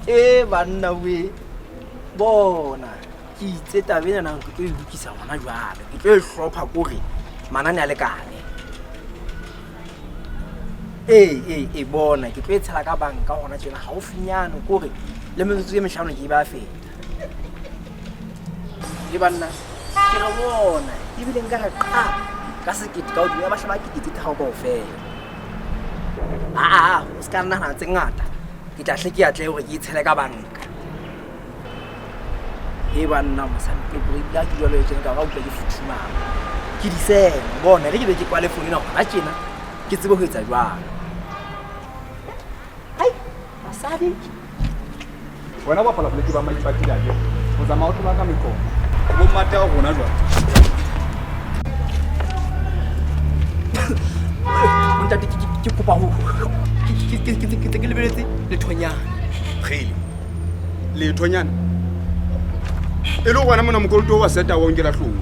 E banna we, bona ke itse taba ena nang ke tlo e lokisa gona jwale, ke tlo e hlopha kore manane a lekane. Ee, ee, ee, bona ke tlo e tshela ka banka gona tjena gaufinyane, kore le metsotso e mehlano ke e ba feta. Le banna ke re bona ebile nka re qa ka sekete ka hodimo ya bahla ba kete tse tharo kaofela. Aa, o se ka nahana tse ngata, ke tla hle ke atle hore ke e tshele ka banka. E banna mosampepo ebile ha ke jalo e tjena ka ba utlwa ke futhumala. Ke disema, bona re ke be ke kwale founu ena hona tjena ke tsebe ho etsa jwalo. Ai, basadi. Wena o bapala boleke ba maipatile a kere. O tsamaya o tlola ka meqomo. Bo mmate a rona jwale. Ntate, ke kopa ho ke lebeletse lethonyana. Kgele. Lethonyana. E le wena mona mokoloto wa seta wa nkela hlong.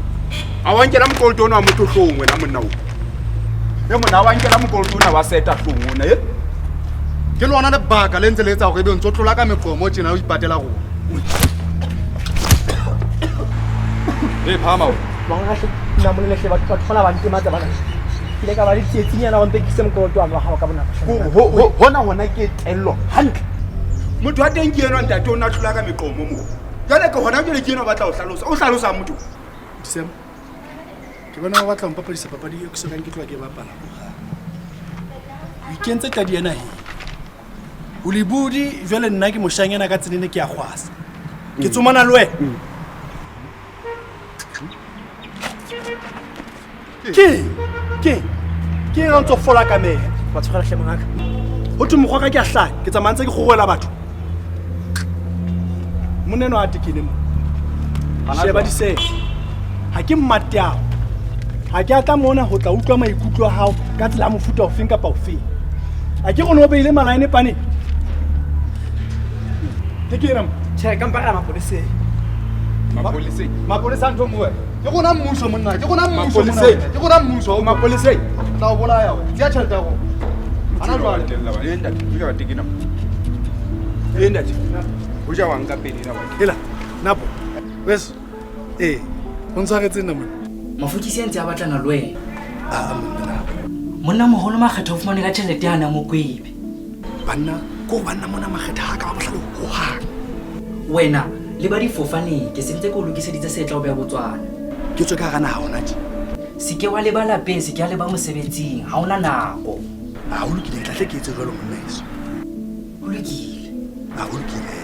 A wa nkela mokoloto ona wa motho hlong wena monna o. E monna wa nkela mokoloto ona wa seta hlong ona e. Ke lona lebaka le ntse le etsa hore ebe o ntso tlola ka meqomo tjena o ipatela rona. E phahama o. Mangwahle namolele hle, batho batho bana ba ntematsa bana. Ke ile ka ba le tsietsing wa mpe ke ise mokoloto wa hao ka bonako. Hona hona ke tello hantle. Motho wa teng ke enwa ntate o na tlola ka meqomo mo. Jwale ke hona jwale ke enwa o batla ho hlalosa. O hlalosa motho. Sam, ke bona o batla ho mpapadisa papadi e ke sokang ke tloha ke bapala hohang. O ikentse tladi ena he. O lebudi jwale nna ke moshanyana ka tsenene ke a kgwasa. Ke tsomana le wena. Ke ke ke eng ha o ntso fola ka meya? Wa tshwarela hle mongaka. Ho thwe mokgwa ka ke a hlanya, ke tsamaya ntse ke kgorwela batho. Monna enwa a tekene mo. Sheba disele. Ha ke mmateao. Ha ke a tla mona ho tla utlwa maikutlo a hao ka tsela ya mofuta ofeng kapa ofeng. A ke rone o beile malaene paneng. Ke ke ena mo. Tjhe, ka mpa ra mapoleseng. Mapoleseng. Mapolesa ntho nngwe. Ke rona mmuso monna, ke rona mmuso monna. Mapoleseng. Ke rona mmuso. Mapoleseng. Tla o bolaya wena. Tseya tjhelete ya rona. Hana jwale. E ntate, o ja wa tekena. E ntate. O ja wa nka pele na wa. Hela, Napo. Wes. Eh, o ntshwaretse nna monna. Mafokisi a ntse a batlana le wena. Ah, monna Napo. Monna moholo Makgetha o fumane ka tjhelete ya na mokwebe. Banna, ko banna mona Makgetha ha ka ba bohlale hohang. Wena le ba difofaneng ke sentse ke o lokiseditse se tla o beha Botswana. Ke tswe ka hara naha hona tje. Se ke wa leba lapeng, se ke wa leba mosebetsing, ha ona nako. A ho lokile, ke tla hle ke etse jwalo monna heso. Ho lokile. A ho lokile.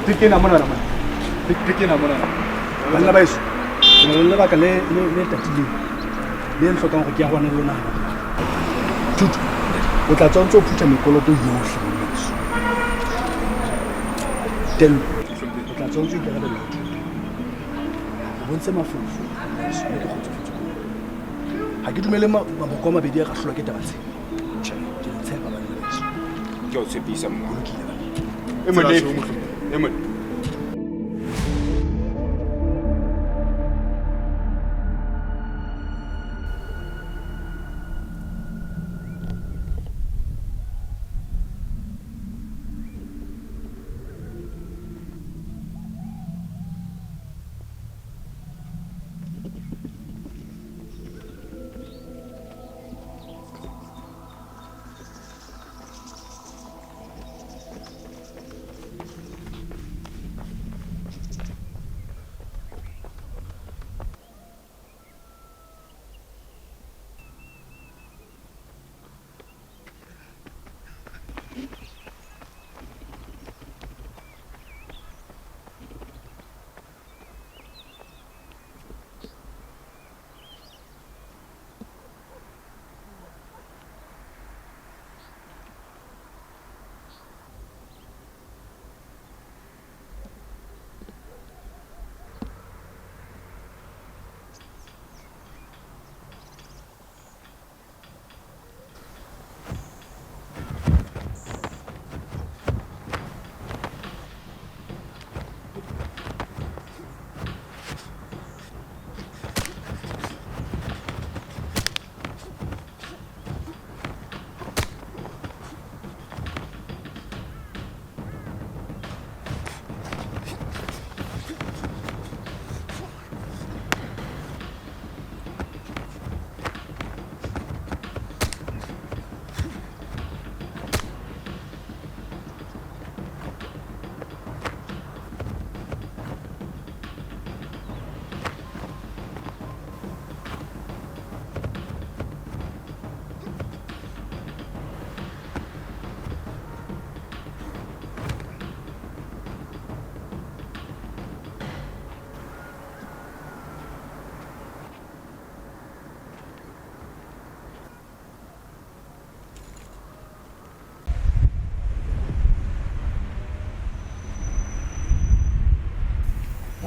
Tekena mona mona. Tekena mona. Banna ba heso, ke na le lebaka le le le tatileng le ntlhokang hore ke ya hona le lona. Thuto, o tla tswa ntse o phutha mekoloto yohle monna heso. Tello, o tla tswa ntse o ikarabella ho thuto. O bontshe mafolofolo monna heso, mme ke kgotsofetse. Ha ke dumele maboko a mabedi a ka hlolwa ke taba tse. Tjhe, ke le tshepa banna ba heso. Ke o tshepisa monna. Ho lokile banna. E mone. E mone.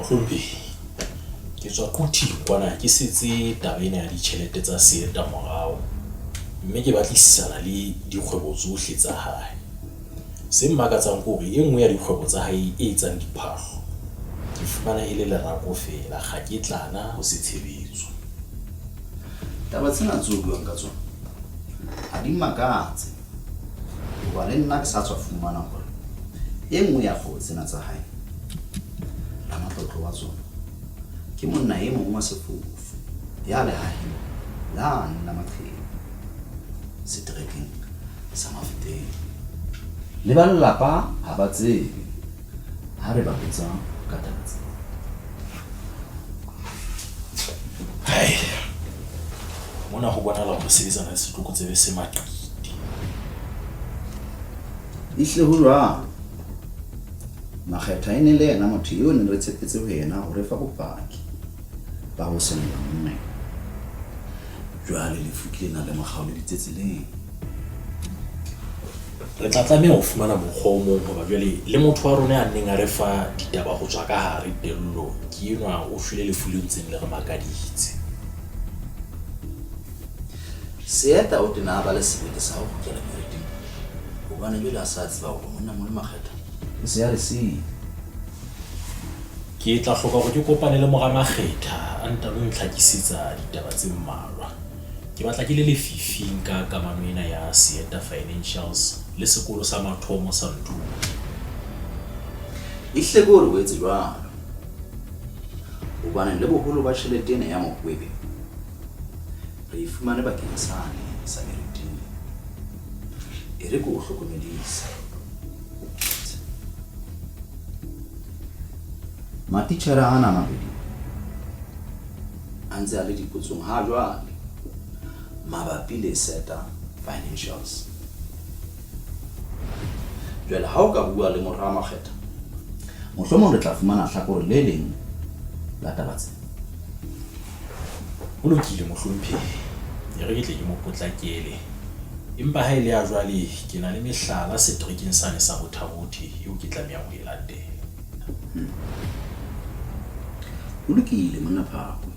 Mohlomphehi, ke tswa Quthing kwana ke setse taba ena ya ditjhelete tsa Seeta morao mme ke batlisisana le dikgwebo tsohle tsa hae. Se mmakatsang ke hore e nngwe ya dikgwebo tsa hae e etsang diphahlo ke fumana e le lerako feela, kgaketlana ho se tshebetso. Taba tsena tseo o buang ka tsona ha di mmakatse hoba le nna ke sa tswa fumana hore e nngwe ya kgwebo tsena tsa hae ramatlotlo wa tsona ke monna e mong wa sefofu ya lehaheng lane la Maqheku seterekeng sa Mafeteng. Le ba lelapa ha ba tsebe ha re ba botsa ka taba tsena. Hai, mona ho bonahala hore sebetsana le setlokotsebe se maqiti. Ehlile ho jwalo. Makgetha e ne le yena motho eo neng re tshepetse ho yena ho re fa bopaki ba ho senola monna eo. Jwale lefu ke lena le mo kgaoleditse tseleng. Re tla tlameha ho fumana mokgwa o mong hoba jwale le motho wa rona ya neng a re fa ditaba ho tswa ka hare tellong ke enwa o shwele lefu le ntseng le re makaditse. Seeta o tena a ba le sebete sa ho kgutlela meriting hobane jwale a sa tseba hore monnamoholo Makgetha o se a re siile. Ke tla hloka hore ke kopane le mora Makgetha a ntano ntlhakisetsa ditaba tse mmalwa. Ke batla ke le lefifing ka kamano ena ya Seeta Financials le sekolo sa mathomo sa Nthodi. Ehlile ke hore o etse jwalo hobane le boholo ba tjhelete ena ya mokwebe re e fumane bakeng sane sa meriting. E re ke o hlokomedise. Matitjhere ana a mabedi a ntse a le dipotsong ha jwale mabapi le Seta Financials. Jwale ha o ka bua le mora Makgetha, mohlomong re tla fumana hlakore le leng la taba tsena. Ho lokile, mohlomphehi. E re ke tle ke mo potlakele. Empa ha e le ya jwale, ke na le mehlala seterekeng sane sa Botha-Bothe eo ke tlamehang ho e latela. Ho lokile, monna Phakwe.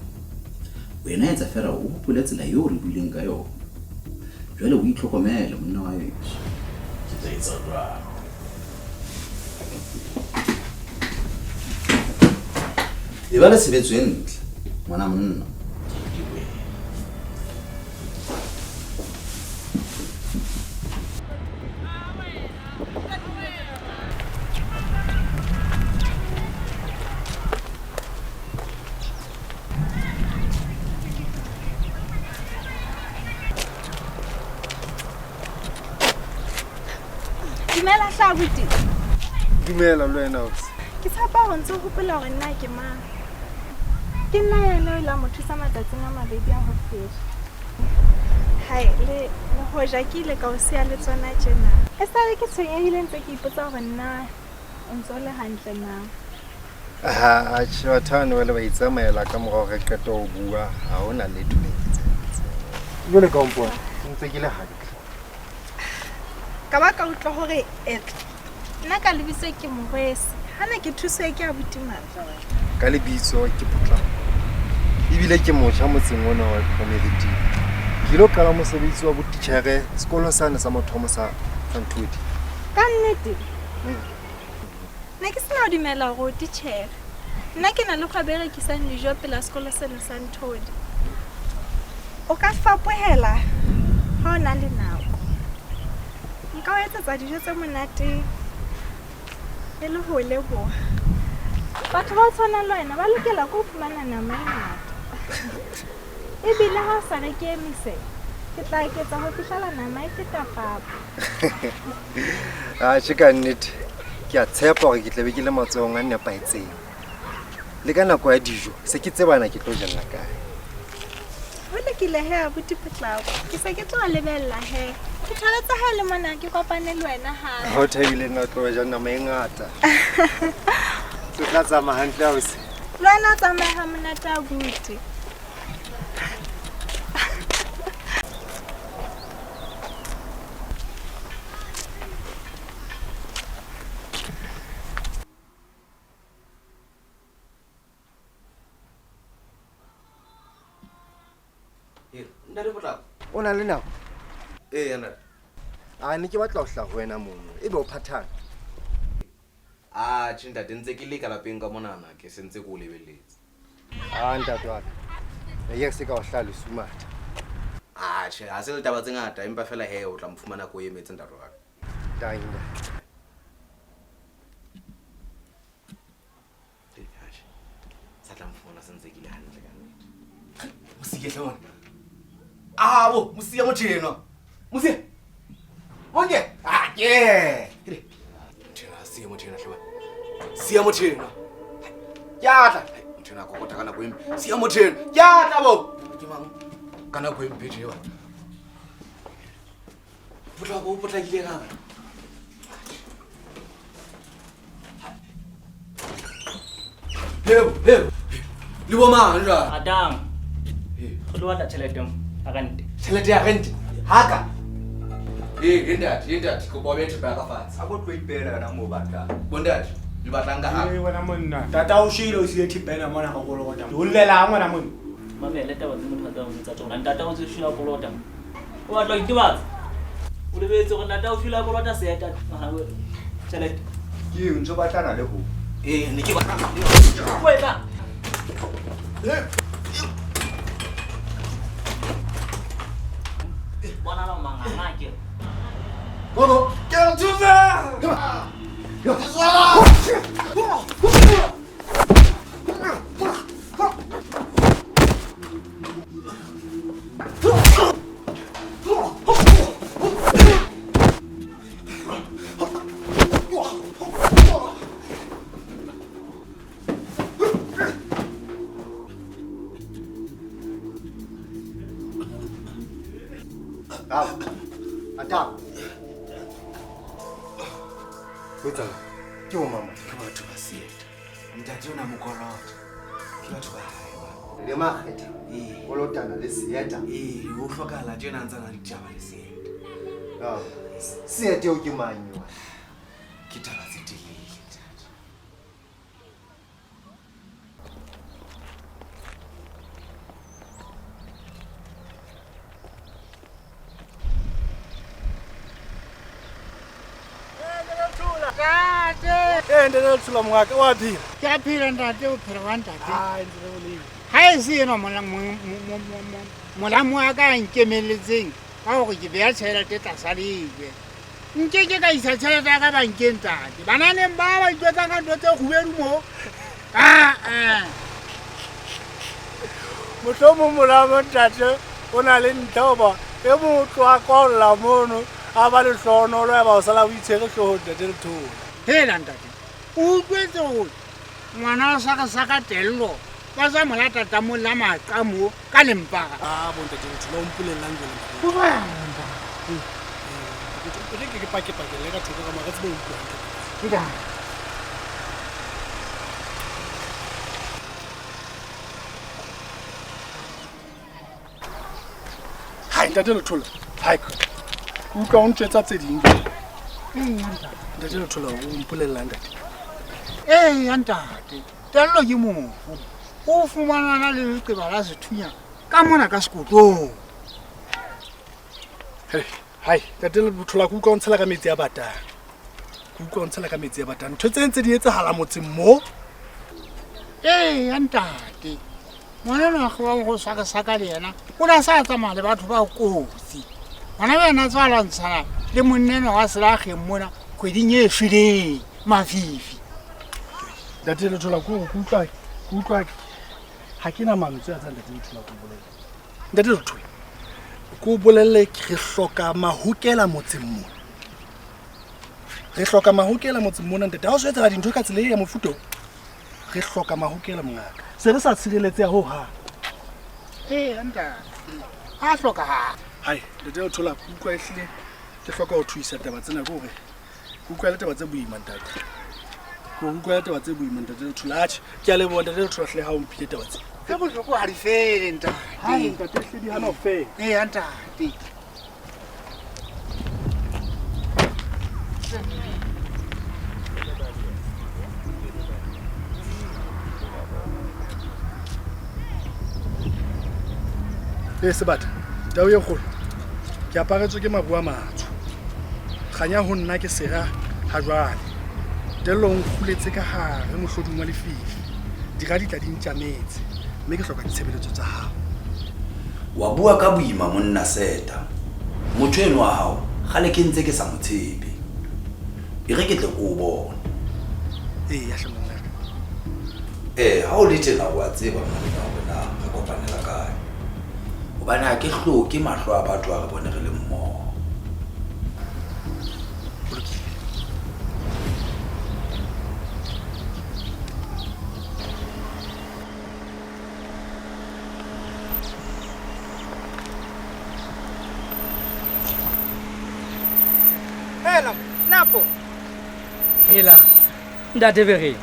Wena etsa feela o hopole tsela eo re buileng ka yona. Jwale o itlhokomele, monna wa heso. Ke tla etsa jwalo. E ba le tshebetso e ntle, ngwana monna. Ke lebohile. Dumela hle abuti. Dumela le wena ausi. Ke tshepa hore ntse o hopola hore nna ke mang. Ke nna yena o ile a mo thusa matsatsing a mabedi a ho feta. Hai, le le hoja ke ile ka o siya le tsona tjena. Esale ke tshwenyehile ntse ke ipotsa hore nna o ntse o le hantle na. Ha atjhe batho bano ba le ba itsamaela ka mora hore re qete ho bua ha hona letho le nketsahetseng. Jwale ka o mpona ntse ke le hantle. Ka ba ka utlwa hore etla nna ka lebitso ke Morwesi. Hana ke thusoe ke abuti Matla. Ka lebitso ke Potlako. Ebile ke motjha motseng ona wa Meriting. Ke ilo qala mosebetsi wa botitjhere sekolong sane sa mathomo sa sa Nthodi. Ka nnete? Ne ke sena ho dumela hore o titjhere. Nna ke na le kgwebo e rekisang dijo pela sekolo sena sa Nthodi. O ka fapohela ha o na le nako. Nka o etsetsa dijo tse monate e le ho o leboha. Batho ba tshwanang le wena ba lokela ke ho fumana nama e ngata. Ebile ha o sa re ke emise, ke tla eketsa ho fihlela nama e feta papa. Atjhe ka nnete ke a tshepa hore ke tla be ke le matsohong a nepahetseng. Le ka nako ya dijo se ke tsebana ke tlo jella kae. Ho lokile he abuti Potlako. Ke se ke tlo lebella he. Ke thabetse ha le mona ke kopane le wena hape. Ho thabile nna tlo ja nama e ngata. Se tla tsamaya hantle ausi. Le wena o tsamaye ha monate abuti. Ntate Potlako. O na le nako? Ee, ntate. A ne ke batla ho hlaha ho wena mono. Ebe o phathang. Ah, tjhe ntate, ntse ke le ka lapeng ka monana, ke sentse ke o lebelletse. Ah, ntate wa ka. Ne ke se ka o hlaha lesumatha. Ah, tjhe, ha se le taba tse ngata, empa fela he o tla mfumana ko emetse ntate wa ka. Tanki ntate. Sa tla mfumana sentse ke le hantle ka nnete. Mosiye hle wena. Ah, bo, mosiye motho enwa. Mosiye. Bonke. Ah, ke. Kere. Motho enwa, siya motho enwa hle wena. Siya motho enwa. Ke a tla. Motho enwa a kokota ka nako e mpe. Siya motho enwa. Ke a tla bo. Ke mang? Ka nako e mpe tje wa. Potlako o potlakile kang? Hebo, hebo. Le bo mang jwale? Adam. Re lo batla tjhelete ya rente. Tjhelete ya rente? Haka. Eh, ntate, ntate, kopa o behe thepa ya ka fatshe. A ko tlo ipeela yona moo o batlang. Bo ntate, le batlang ka haka. Eh, wena monna. Tata o shwele o siile thepa ena mona ka kolota. O llelang wena monna? Mamele taba tse motho a tla o jwetsa tsona. Ntate o shwele a kolota. O batla ho itebatsa. O lebetse hore ntate o shwele a kolota seeta. Tjhelete. Ke eng ntso batlana le ho? Eh, ne ke batla wena. Bona la manganga ke. Gogo, ke a thusa. Adam. Wetsa. Ke bo mama. Ke batho ba seeta. Ntate o na mokolota. Ke batho ba hae ba. Le makgetha. Ee. Kolotana le seeta. Ee, o hlokahala tjena a ntse a na le ditaba le seeta. Ah, seeta eo ke mang eo? Ke taba tse telele ntate. Eh, ntate Lethola mongaka, wa phela? Ke a phela ntate, o phela wa ntate. Ai, ntate Molemo. Ha e se enwa molamo wa ka a nkemelletseng ka hore ke beha tjhelete tlasa lejwe. Nke ke ka isa tjhelete ya ka bankeng ntate. Bananeng ba ba itjwetsang ka ntho tse kgubedu mo. Ah, ah. Mohlomong molamo ntate o na le ntlha hoba e mong o tloha kwaolla mono a ba lehlohonolo ya ba o sala o itshwere hloohong ntate Lethola. Hela ntate, o utlwetse hore ngwana wa saka Tello ba tsa mo lata tamong la maqa mo ka lempara. Ah, bo ntate Lethola, o mpolellang jwale ntate? Ho jwang, ntate? E re ke pake-pakele ka thoko ka mo, re tsebe ho utlwa hantle. Ntate. Hai, ntate Lethola. Hai. Ke utlwa o ntjwetsa tse ding jwale. Ee, ntate. Ntate Lethola, o mpolellang ntate? Ee, ntate. Tello ke mofu. O fumanana le leqeba la sethunya ka mona ka sekotlong. Hei, hai, ntate Lethola, ke utlwa o ntshela ka metsi a batang. Ke utlwa o ntshela ka metsi a batang. Ntho tse ntse di etsahala motseng mo. Ee, ntate. Ngwana enwa wa go saka-saka le yena, o ne a sa tsamaya le batho ba kotsi. Ngwana wa yena a tswa lwantshana le monna enwa wa selakgeng mona kgweding e shweleng, mafifi. Ntate Lethola, ke hore ke utlwa, ke utlwa ha ke na mantswe a tsang ntate Lethola ke o bolelle. Ntate Lethola, ke o bolelle re hloka mahokela motseng mona. Re hloka mahokela motseng mona ntate. Ha o so etsahala dintho ka tsela e ya mofuta o, re hloka mahokela mongaka. Se re sa tshireletseha hohang. Ee, ntate. Ha hlokahala. Hai, ntate Lethola, ke utlwa ehlile ke hloka ho thuisa taba tsena ke hore ke utlwa le taba tse boima ntate. Ke utlwa le taba tse boima ntate Lethola. Atjhe, ke a leboha ntate Lethola hle ha o mphile taba tse. Tse bohloko ha di fele ntate. Hai, ntate hle di hana ho fela. Ee, ntate. Ee, Sebata, Tau e kgolo, ke aparetswe ke maru a matsho. Kganya ho nna ke sera ha jwale. Tello o nkguletse ka hare mohloding wa lefifi. Dira di tla di ntjametse, mme ke hloka ditshebeletso tsa hao. Wa bua ka boima monna Seta. Motho eno wa hao kgale ke ntse ke sa mo tshepe. E re ke tle ke o bone. Eya hle mongaka. Eh, ha o le tjena o a tseba monna hore na re kopanela kae. Hobane ha ke hloke mahlo a batho a re bone re le mmoho. Hela, Napo. Hela, ntate Bereng.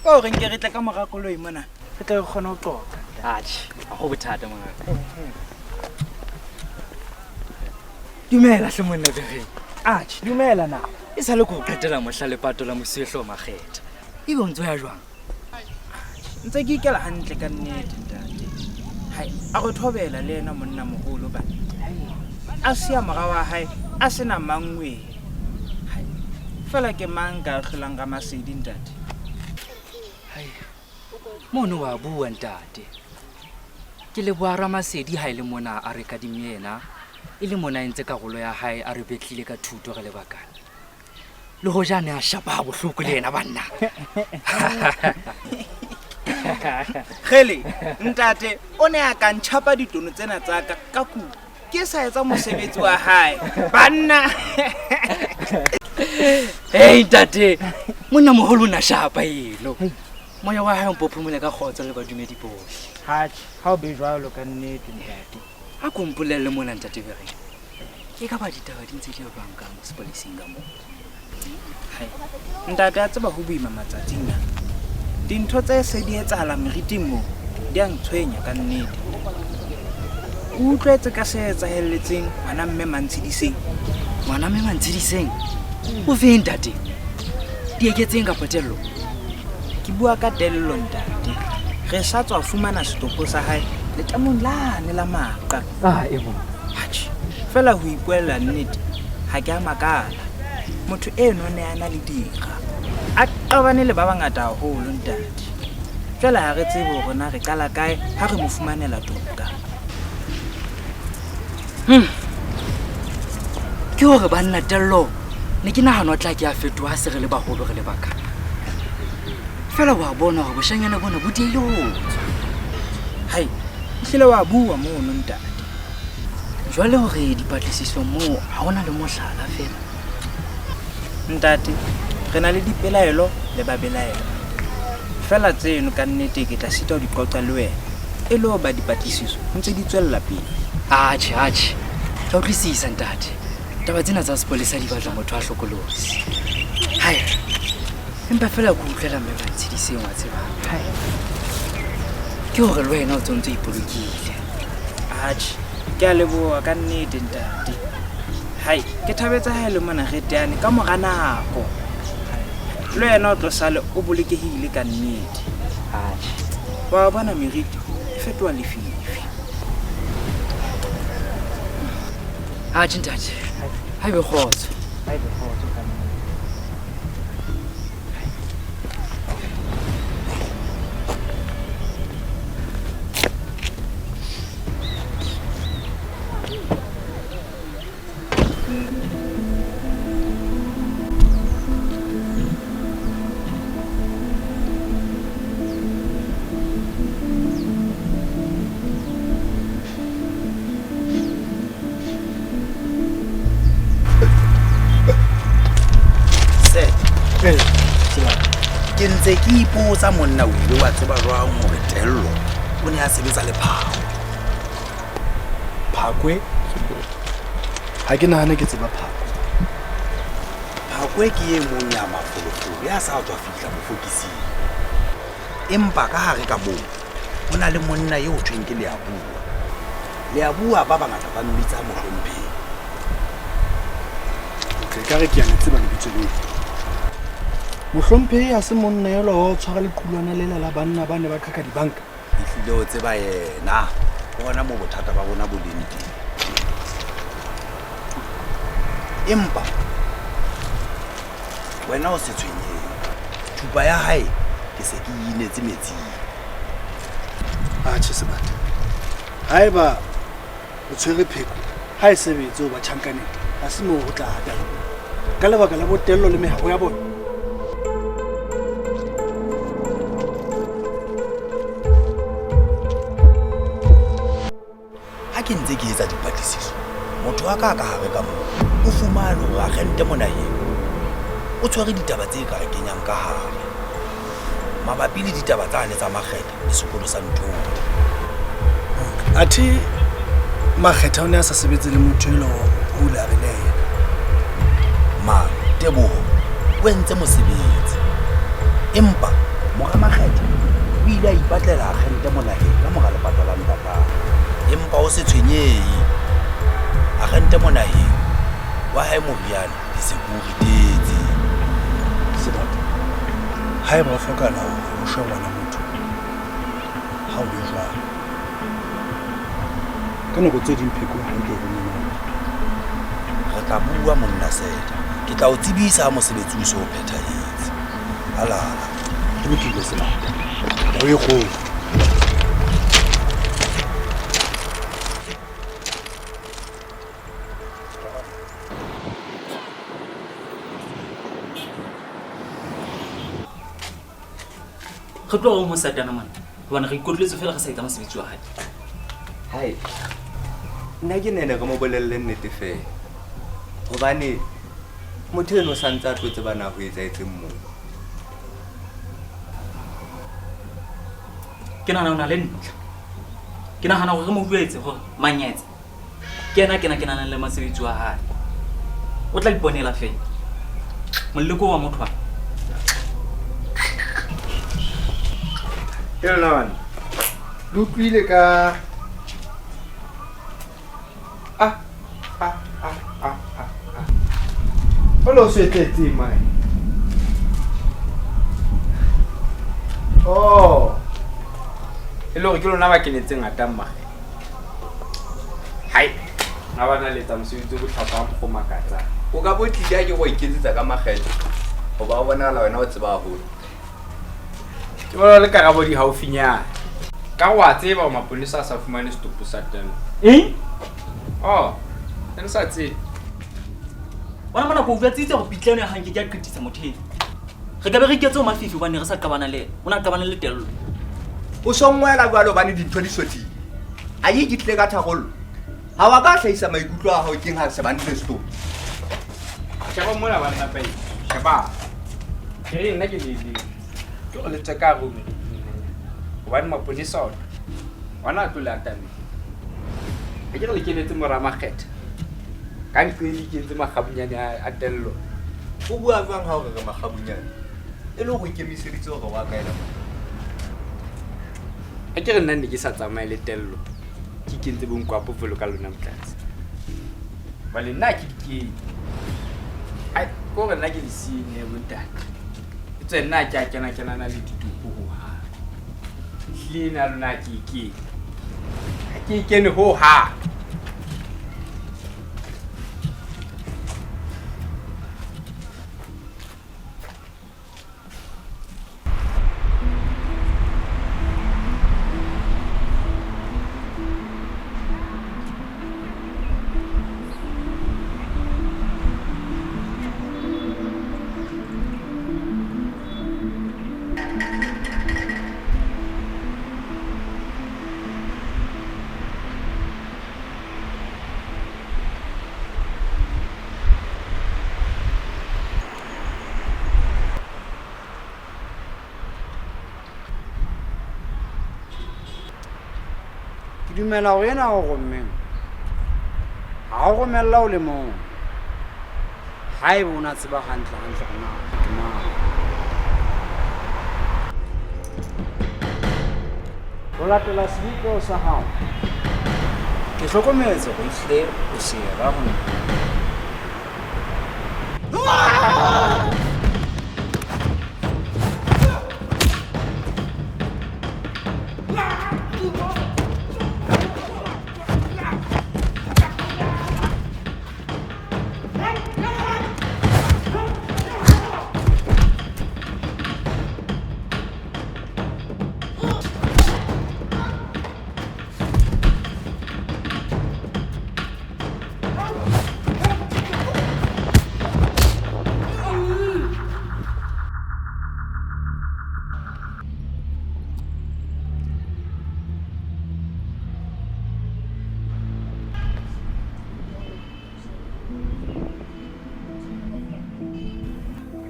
Ka hore nke re tle ka mora koloi mona, re tle re kgone ho qoqa. Atjhe, ha ho bothata mongaka. Dumela hle monna Bereng. Atjhe, dumela na. E sa le ko qetela mohla lepato la Mosuwehlooho Makgetha. Ebe o ntso ya jwang? Ntse ke ikela hantle ka nnete ntate. Hai, a re thobela le yena monna moholo bana. A siya mora wa hae a sena mangweng. Hai, fela ke mang ka hlolang ka masedi ntate? Hai, mono wa bua ntate. Ke leboha Ramasedi ha e le mona a re kadimme yena, e le mona a entse karolo ya hae a re betlile ka thuto re le bakana. Le hoja a ne a shapa ha bohloko le yena banna. Kgele, ntate o ne a ka ntjhapa ditono tsena tsa ka ka kuku. Ke sa etsa mosebetsi wa hae. Banna. Hey ntate, monna moholo o na shapa eno. Moya wa hae o mpo phomole ka kgotso le badumedi bohle. Atjhe, ha o be jwalo ka nnete ntate. A ko mpolelle mona ntate Bereng. E ka ba ditaba di ntse di ya jwang ka mo sepoleseng ka moo? Hai, ntate a tseba ho boima matsatsing a. Dintho tse se di etsahala meriting moo di a ntshwenya ka nnete. O utlwetse ka se etsahelletseng ngwana mme Mantshediseng? Ngwana mme Mantshediseng? O feng ntate? Di eketseng kapa Tello? Ke bua ka Tello ntate. Re sa tswa fumana setopo sa hae letamong lane la maqa. Ah, ebo. Atjhe, fela ho ipuella nnete ha ke a makala. Motho eno ne a na le dira. A qabane le ba bangata haholo ntate. Jwale ha re tsebe hore na re qala kae ha re mo fumanela toka. Ke hore banna Tello, ne ke nahana o tla ke a fetoha ha se re le baholo re le bakana. Fela wa bona hore boshanyana bona bo diehile ho tswa. Hai, ehlile wa bua mono ntate. Jwale hore dipatlisiso moo ha hona le mohlala fela. Ntate, re na le dipelaelo le babelaelo. Fela tseno ka nnete ke tla sita ho di qoqa le wena. E le hoba dipatlisiso ntse di tswella pele. Atjhe, atjhe. Ke a utlwisisa ntate. Taba tsena tsa sepolesa di batla motho a hlokolosi. Hai. Empa fela ke utlwela mme Mantshediseng wa tseba. Hai. Ke hore le wena o tsontso ipolokile. Atjhe, ke a leboha ka nnete ntate. Hai, ke thabetse ha e le mona re teane ka mora nako. Le wena o tlo sale o bolokehile ka nnete. Atjhe. Wa bona meriti e fetoha lefifi. Atjhe ntate. Ha ebe kgotso. Ha ebe kgotso ka nnete. Ke ntse ke ipotsa monna o ile wa tseba jwang hore Tello o ne a sebetsa le Phakwe? Phakwe? Ha ke nahane ke tseba Phakwe. Phakwe ke e mong ya mafolofolo ya sa tswa fihla bofokising. Empa ka hare ka moo ho na le monna eo thweng ke Leabua. Leabua ba bangata ba mmitsa mohlomphehi. Ke ka re ke a le tseba lebitso leo. Mohlomphehi ha se monna elwa wa ho tshwara lequlwana lela la banna ba ne ba qhaka dibanka. Ehlile o tseba yena. Ke hona moo bothata ba rona bo leng teng. Empa wena o se tshwenyehe. Thupa ya hae ke se ke e inetse metsing. Atjhe Sebata. Haeba o tshwere pheko, ha e sebetse hoba tjhankaneng ha se moo ho tla hatang. Ka lebaka la botello le meharo ya bona. Ha ke ntse ke etsa dipatlisiso, motho wa ka a ka hare ka moo o fumane hore akgente monaheng o tshwere ditaba tse ka re kenyang ka hare mabapi le ditaba tsane tsa makgetha le sekolo sa Nthodi. Athe Makgetha o ne a sa sebetse le motho elo o ile a re le yena. Ma Teboho o entse mosebetsi empa mora Makgetha o ile a ipatlela akgente monaheng ka mora lepato la ntatae. Empa o se tshwenyehe, akgente monaheng wa hae moriana ke se ke o ritetse. Sebata, haeba ho hlokahala hore ho shwe ngwana motho, ha o be jwalo. Ka nako tse ding pheko ha e ke e be monate. Re tla bua monna Seda. Ke tla o tsebisa ha mosebetsi o se o phethahetse. Alala. Ho lokile Sebata. Tau e kgolo. Re tlo reng ho Satana mona? Hobane re ikotletse feela re sa etsa mosebetsi wa hae. Hai, nna ke nene re mo bolelle nnete feela. Hobane motho eno o sa ntse a tlo tseba na ho etsahetseng moo. Ke nahana o na le ntlha. Ke nahana hore re mo jwetse hore Manyetse ke yena a kena-kenanang le mosebetsi wa hae. O tla iponela feela. Moleko wa motho wa. E lona bana, le utlwile ka a a a a a a. O lo se tletse mae. Oh. E le hore ke lona ba kenetseng atang mage. Hai, ga ba na letsa mosebetsi o botlhokwa wa mokgwa o makatsang. O ka bo tlile a ke go iketsetsa ka makgetho goba o bonagala wena o tseba haholo. Ke bona le karabo di haufinyana. Ka go a tseba gore maponesa a sa fumane setopo sa Temo. Eng? Oh, ne le sa tsebe. Bona mona ko o jwatsitse gore pitla eno ya gang ke ke a qetisa motho eno. Re ka be re iketse ho mafifi hobane re sa qabana le ena. O ne a qabane le Tello. O songwela jwalo hobane dintho di sothile. A ye ke tlile ka tharollo. Ha wa ka hlahisa maikutlo a hao keng ha se ba ntle setopo. Sheba mona banna pele. Sheba. Ke re nna ke le le. Ke o letse ka room. Hobane maponesa ona. Ona a tlo le atamela. Ha ke re le kenetse mora Makgetha. Ka ntlo e le ikentse makgabunyane a Tello. O bua jwang ha o re re makgabunyane? E le hore o ikemiseditse hore wa kaela mona? Ha ke re nna ne ke sa tsamaye le Tello. Ke ikentse bonkwapo jwalo ka lona Motlatsi. Jwale nna ha ke di kene. Ai, ke hore nna ke le siile bontate. Etswe nna ha ke a kena-kenana le ditopo hohang. Ehlile ena ya lona ha ke e kene. Ha ke e kene hohang. Ke dumela hore ena o rommeng ha o romella o le mong haeba o na tseba hantle hantle hore na ke mang. Ho latela sebopeho sa hao, ke hlokometse hore ehlile o sera ho nna.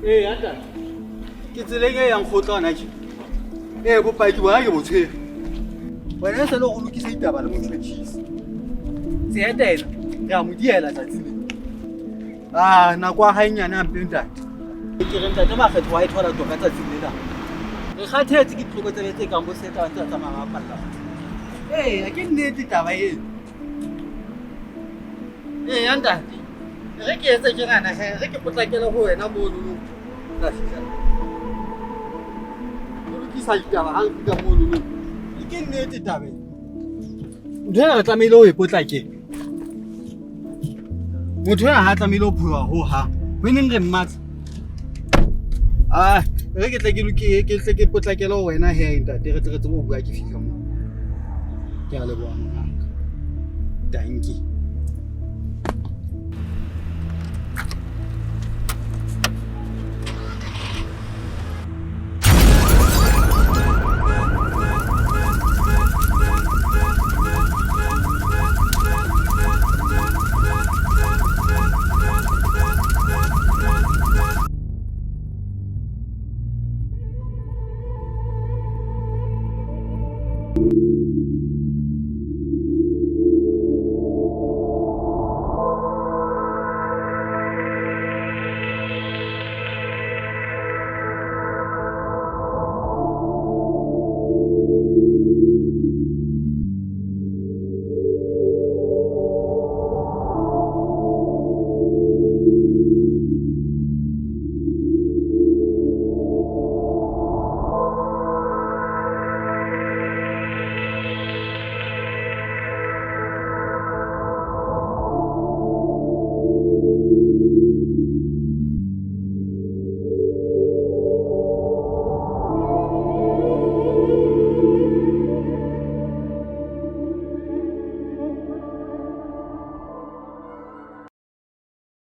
Ee, ntate. Ke tseleng e yang kgotla hona tje. Ee, bopaki bona ke bo tshwere. Wena e sale o lokisa ditaba le motho cheese. Seeta ena re a mo diela tsatsi le. Ah, nako ya hae nyane hampe ntate. Ke re ntate Makgetho wa e thola toka tsatsing lena. Re kgathetse ke ditlokotsebe tse kang bo Seeta ba ntse ba tsamaya ba bapalla batho. Ee, ke nnete taba eo. Ee, ntate. Re ke etse tjenana he, re ke potlakele ho wena monono. Tla fihla. O lokisa ditaba ha re fihla monono. Ke nnete taba ena. Ntho ena re tlamehile ho e potlakela. Motho ena ha tlamehile ho pholoha ho hang. Ho neng re mmatla. Ah, re ke tle ke loke ke tle ke potlakele ho wena he ntate re tle re tsebe ho bua ke fihla mo. Ke a leboha mongaka. Dankie.